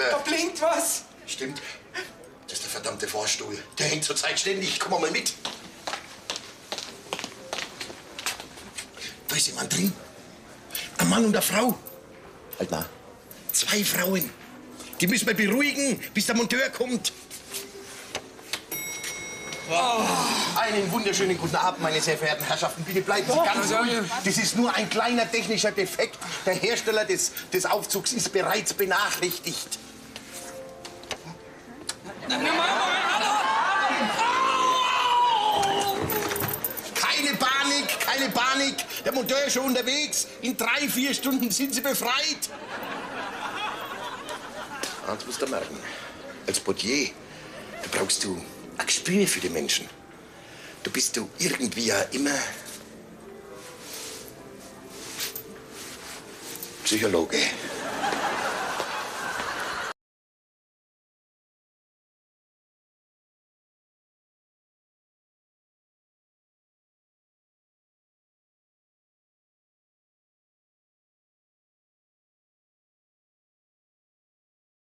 wieder. Da blinkt was. Stimmt. Das ist der verdammte Fahrstuhl. Der hängt zurzeit ständig. Komm mal mit. Da ist jemand drin. Ein Mann und eine Frau. Halt mal. Zwei Frauen. Die müssen wir beruhigen, bis der Monteur kommt. Einen wunderschönen guten Abend, meine sehr verehrten Herrschaften. Bitte bleiben Sie ganz ruhig. Das ist nur ein kleiner technischer Defekt. Der Hersteller des Aufzugs ist bereits benachrichtigt. Keine Panik, keine Panik. Der Monteur ist schon unterwegs. In 3, 4 Stunden sind Sie befreit. Eins musst du merken. Als Portier, da brauchst du ein Gespür für die Menschen. Du bist du irgendwie ja immer Psychologe.